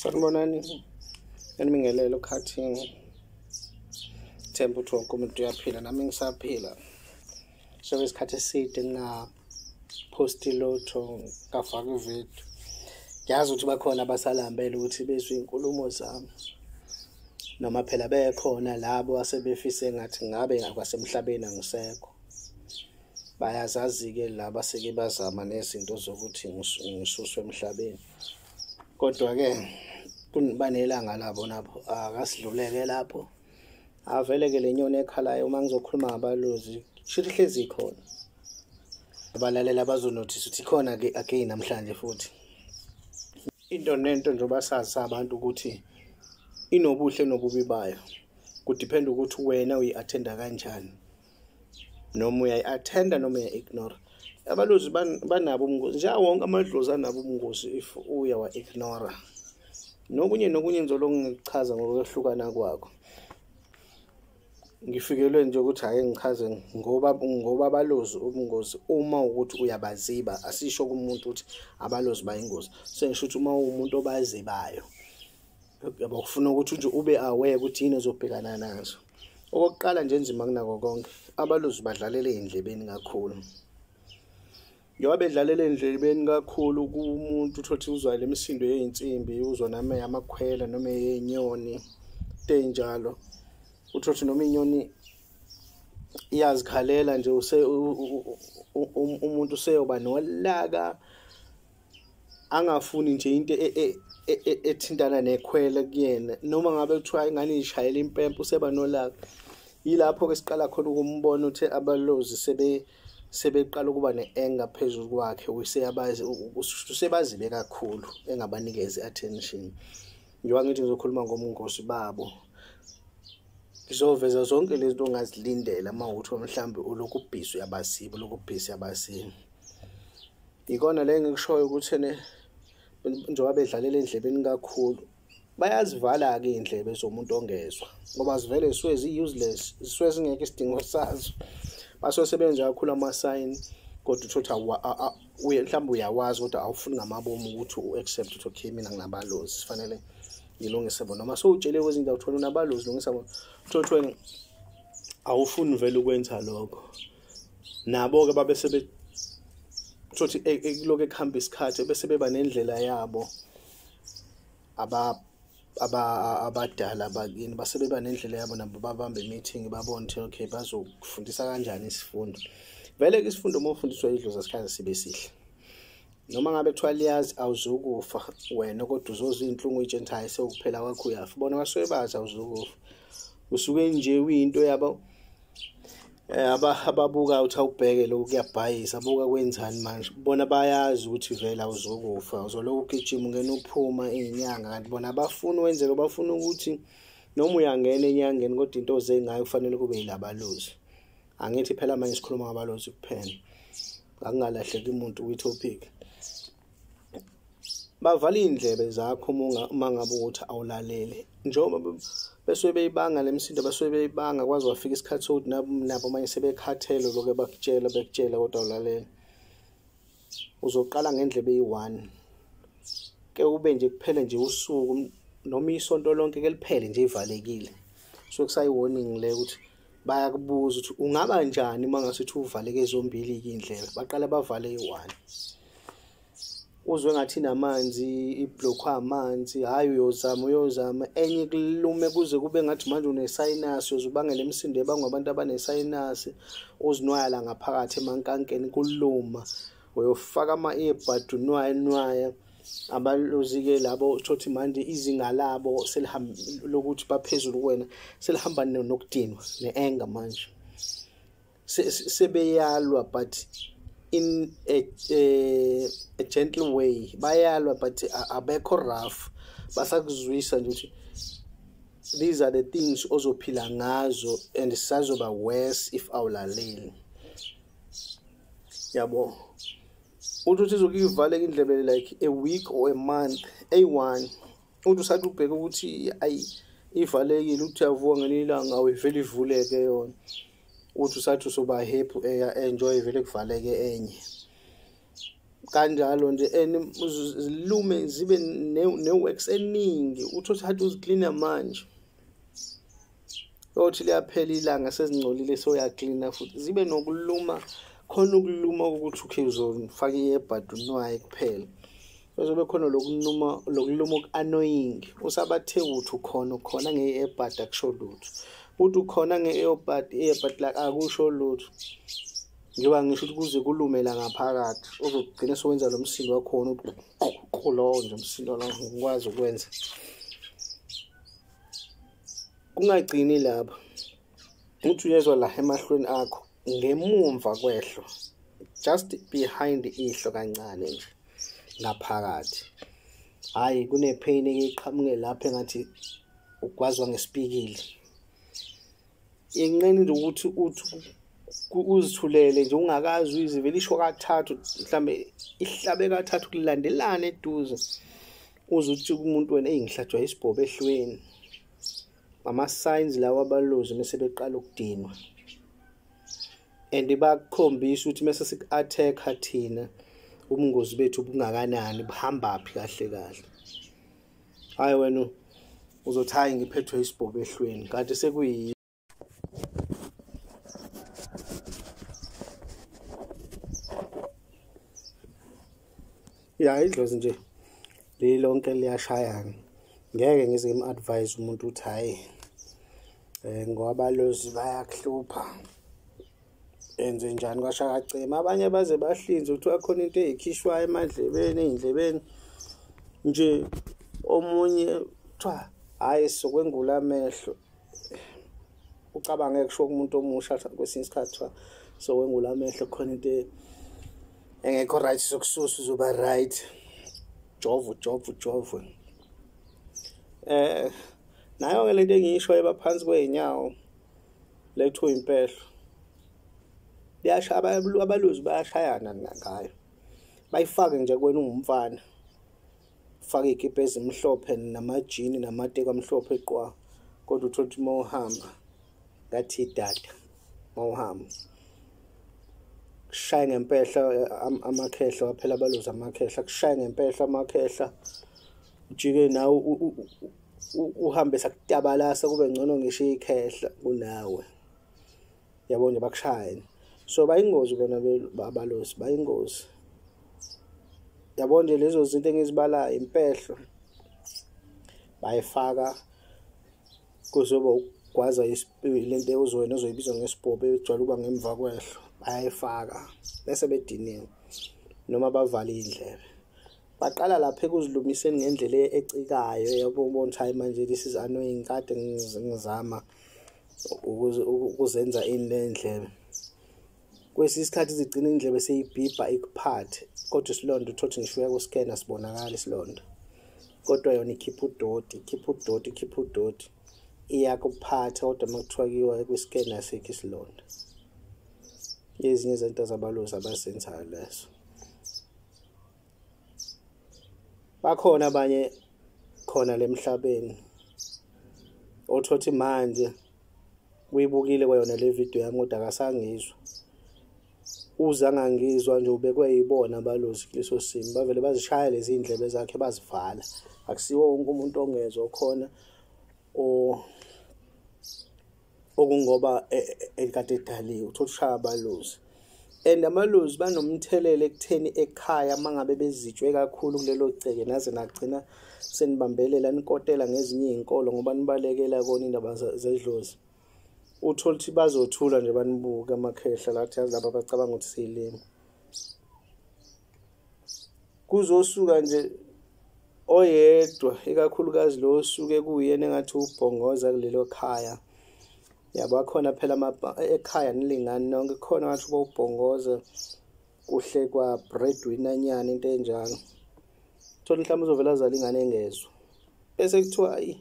Sanibonani, nginibingelele ukhathini. Themba ukuthi wonke umuntu uyaphila, nami ngisaphila. Sekuyisikhathi eside ngingaphosti lutho, ngafaka ividiyo. Ngiyazi ukuthi bakhona abasalambele ukuthi bezwe iy'nkulumo zami, noma phela bekhona labo asebefise ngathi ngabe ngakwasemhlabeni angisekho. Bayazazi-ke laba aseke bazama nezinto zokuthi ngisuswe emhlabeni. Kodwa-ke banelanga labo nabo, akasidluleke lapho. Avele-ke le nyoni ekhalayo uma ngizokhuluma ngabalozi, kushuthi ihlezi ikhona. Abalalela bazonothisa ukuthi ikhona-ke again namhlanje futhi. Into nento njengoba sazi sabantu ukuthi inobuhle nobubi bayo. Kudiphenda ukuthi wena uyi-attenda kanjani, noma uyayi-attenda noma uya-ignore. Abalozi banabo ubungozi, njengawo wonke amadlozi anabo ubungozi if uyawa-ignore. Nokunye nokunye ngizolokhu ngikuchaza ngokwehlukana kwakho. Ngifikelwe nje ukuthi ake ngichaze ngoba abalozi ubungozi uma ukuthi uyabaziba. Asisho kumuntu ukuthi abalozi bayingozi, sengisho ukuthi uma uwumuntu obazibayo, yabo, kufuna ukuthi nje ube aware ukuthi yini ozobhekana nazo. Okokuqala nje enzima kunako konke, abalozi badlalela ey'ndlebeni kakhulu. Njengoba bedlalela ey'ndlebeni kakhulu kumuntu, uthole ukuthi uzwa le misindo yey'nsimbi, uzwa noma eyamakhwela noma eyey'nyoni, into ey'njalo. Uthole ukuthi noma inyoni iyazikhalela nje, umuntu useyoba nolaka, angafuni nje into ethintana nekhwela kuyena. Noma ngabe kuthiwa ingane ishayela impempe, useba nolaka. Yilapho-ke siqala khona ukumbona ukuthi abalozi sebeqala ukuba ne-anger phezulu kwakhe, usebazibe kakhulu, engabanikezi i-attention. Njengoba ngithi ngizokhuluma ngobungozi babo, ngizoveza zonke lezi zinto ongazilindela uma kuwukuthi mhlawumbe ulokhu ubhizi uyabaziba, ulokhu ubhizi uyabaziba. Ikona le engikushoyo ukuthi ene njengoba bedlalela endlebeni kakhulu, bayazivala-ke iy'ndlebe zomuntu ongezwa, ngoba zivele zisuke zi-useless, zisuke zingekho isidingo sazo. Basuke sebenza kakhulu ama-sign, kodwa uthole ukuthi mhlawumbe uyawazi kodwa awufuni ngamabomu ukuthi u-accept ukuthi okay, mina nginabalozi, fanele ngilungise bona. Noma sewutsheliwe kwezinye indawo uthole unabalozi, lungisa bona, uthole ukuthi wena awufuni vele ukwenza lokho. Nabo-ke babe sebe uthole ukuthi kulokhu ekuhamba isikhathi bese beba nendlela yabo abadala bakini, base beba nendlela yabo nabo, babambe i-meeting, babone ukuthi okay, bazokufundisa kanjani isifundo. Vele-ke isifundo uma ufundiswa idlozi asikaze sibe sihle. Noma ngabe kuthiwa liyazi awuzukufa wena, kodwa uzozwa iy'nhlungu uy'tshela ukuthi hhayi, sekuphela kwakho, uyafa. Bona basuke bazi awuzukufa, usuke nje uyinto yabo ababuka ukuthi awubheke lokhu kuyabhayisa, buka kwenzani manje. Bona bayazi ukuthi vele awuzukufa, uzolokhu ugijima ungena uphuma iy'nyanga, kanti bona abafuni wenzeke, bafuna ukuthi noma uyangena enyangeni kodwa into oze ngayo kufanele kube yilabalozi. Angithi phela manje sikhuluma ngabalozi kuphela, akungalahleki umuntu kwi-topic. Bavala iy'ndlebe zakho uma ngabe ukuthi awulaleli, njengoba besuke beyibanga le misindo, basuke beyibanga kwaze kwafika isikhathi sokuthi nabo manje sebekhathele lokho bakutshela, bekutshela kodwa awulaleli. Uzoqala ngendlebe eyi-one, ke ube nje kuphele nje usuku noma isonto lonke, ke liphele nje ivalekile. So kusayi-warning le ukuthi bayakubuza ukuthi ungaba njani uma ngase uthi uvaleke zombili-ke iy'ndlebe. Baqala bavale eyi-one, uzwe ngathi inamanzi, ibhlokhwe amanzi, hhayi uyozama, uyozama, enye kulume kuze kube ngathi manje une-sinus, uyoze ubangele imisindo ebangwa abantu abane-sinus, uzinwaya la ngaphakathi emankankeni kuluma, uyofaka ama-earbud unwaye nwaya. Abalozi-ke labo uthole ukuthi manje izinga labo lokuthi baphezulu kuwena selihamba nokudinwa ne-anger manje. Sebeyalwa but in a gentle way, bayalwa but abekho rough, basakuzwisa nje ukuthi these are the things ozophila ngazo and sisazoba worse if awulaleli, yabo. Uthi uthi izokuyivaleka indlebe like a week or a month eyi-one, uthi usathi ubheke ukuthi ayi ivalekile, uthi uyavuka ngelinye ilanga awuyivele ivuleke yona, uthi usathi usoba happy, enjoy, vele kuvaleke enye. Kanjalo nje and zilume zibe ne-wax eningi, uthi uthatha uziklina manje, othi liyaphela ilanga sezingcolile soyaklina futhi, zibe nokuluma khona, ukuluma ukuthi okay uzofaka i-earbud unwaye kuphela. Kuzobe khona lokunuma, lokuluma oku-annoying, usabathe uthi ukhona ukhona nge-earbud akusho lutho, uthi ukhona nge-earbud i-earbud like akusho lutho. Njengoba ngisho ukuthi kuze kulume la ngaphakathi, uzogcina sewenza lo msindo wakhona lowo nje umsindo lo ngikwazi ukwenza. Kungagcini lapho, uthi uyezwa la emahlweni akho ngemumva kwehlo, just behind ihlo kancane nje ngaphakathi, hhayi kune-pain eqhamuke lapho engathi ugwazwa ngesipikili. Inqeni nje ukuthi uthi uzithulele nje ungakazi uyizivele isho kathathu, mhlambe ihlabe kathathu kulandelana eduze, uze uthi kumuntu wena eyi ngihlatshwa isibhobo ehlweni. Ama-signs lawa abalozi mese beqala ukudinwa, and bakukhombisa ukuthi mase siku-attack-a thina ubungozi bethu bungakanani, buhambaphi kahle kahle. Hhayi wena uzothi hhayi ngiphethwe isibhobo ehlweni, kanti sekuyi ya idlozi nje lilonke liyashayana. Ngeke ngize ngim-advise umuntu ukuthi hhayi ngoba abalozi bayakuhlupha enze njani kwashakacema. Abanye baze bahlinze kuthiwa khona into eyikhishwayo emadlebeni, ey'ndlebeni nje. Omunye kuthiwa hhayi sokwengula amehlo, ucabange kusho kumuntu omusha kwesinye isikhathi kuthiwa sokwengula amehlo khona into engekho right, sokususa uzoba right, jovu jovu jovu. Nayo-ke lento engiyisho ebaphansi kwey'nyawo le kuthiwa impehlo, abalozi bayashayana ngayo, bayifake nje kuwena ungumfana, ufake iy'kibha ezimhlophe namajini namateki amhlophe qwa, kodwa uthole ukuthi uma uhamba ngathi idada, uma uhamba kushaye ngempehla amakhehla, waphela abalozi amakhehla, kushaye ngempehla amakhehla, ujike nawe uhambe sakutabalasa kube ngcono ngisho ikhehla kunawe, yabo nje bakushaye. So bayingozi bona abalozi, bayingozi. Yabo nje lezo zinto engizibalayo, impehlo bayifaka kuzoba ukugwaza lento ozowena ozoyibiza ngesibhobo ejwayele ukuba ngemva kwehlo, bayayifaka bese bediniwe noma bavale iy'ndlebe. Baqala lapha ekuzilumiseni ngendlela ecikayo, yabo ubona ukuthi hhayi manje this is annoying, kade ngizama ukuzenza ini le ndlebe. Kwesinye isikhathi izigcina indlebe seyibhibha ikuphathe, kodwa isilonda uthole ukuthi ngisho uya ku-scanner sibonakala isilonda, kodwa yona ikhipha udoti, ikhipha udoti, ikhipha udoti, iyakuphatha, kodwa uma kuthiwa kuyiwa kwi-scanner asikho isilonda. Ezinye izinto zabalozi abazenzayo lezo. Bakhona abanye khona lemhlabeni othothi manje uyibukile kwayona le video yami kodwa akasangizwa, uze angangizwa nje ubekwe yibona abalozi kuleso simo, bavele bazishaya lezi indlebe zakhe bazivala. Akusiwo wonke umuntu ongezwa khona okungoba ekade edaliwe, uthola ushaya abalozi. And abalozi banomthelela ekutheni ekhaya mangabe bezitshwe kakhulu kulelo gceke, naze nagcina senibambelela nikotela ngezinye iy'nkolo ngoba nibalekela kona indaba zedlozi. Uthole ukuthi bazothula nje banibuke amakhehla la, yazi laba bacabanga ukuthi siyilima. Kuzosuka nje oyedwa, ikakhulukazi lo osuke kuyena engathi ubhongoza kulelo khaya. Yabo akhona phela ekhaya nilingani nonke, khona ngathi ubhongoza kuhle kwa breadwinner nyana into enjalo. Thola mhlawumbe uzovela azala ingane engezwa, bese kuthiwa ayi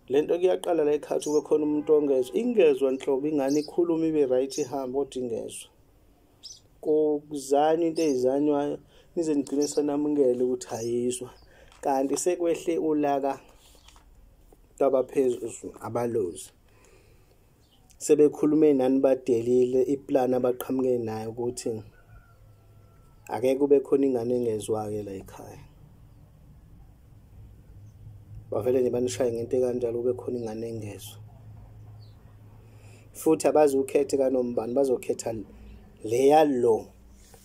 lento kuyaqala la ekhaya kube khona umuntu ongezwa, ingezwa nhlobo ingane ikhuluma ibe right ihambe kodwa ingezwa. Kuzanywa into eyizanywayo nize nigcine senamukele ukuthi ayizwa, kanti sekwehle ulaka kwabaphezulu abalozi sebekhulume nani, badelile iplan abaqhamuke nayo ukuthi Ake kube khona ingane engezwa-ke la ekhaya, bavele nje banishaye ngento ekanjalo, kube khona ingane engezwa. Futhi abazukhetha kanombani, bazokhetha leya lo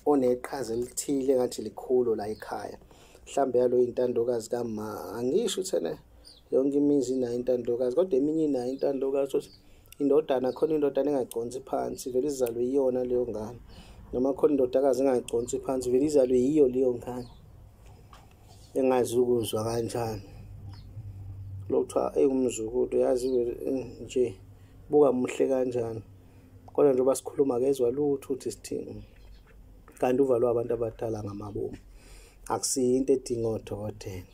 oneqhaza elithile engathi likhulu la ekhaya, mhlawumbe yalo intandokazi kama. Angisho ukuthi ena yonke imizi inayo intandokazi, kodwa eminye inayo intandokazi. Uthi indodana khona, indodana engaconsi phansi vele izalwe yiyona leyo ngane, noma khona indodakazi engaconsi phansi vele izalwe yiyo leyo ngane, engazi ukuzwa kanjani. Lo kuthiwa ewumzukulu, yazi nje buka muhle kanjani, kodwa njengoba sikhuluma akezwa lutho ukuthi sithini, kanti uvalwe abantu abadala ngamabomu. Akusiyo into edinga odokotela.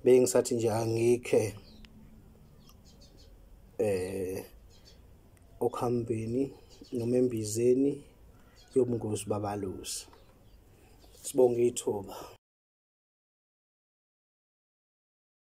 Bengisathi nje angikhe okhambeni noma embizeni yobungozi babalusi. Sibonge ithuba.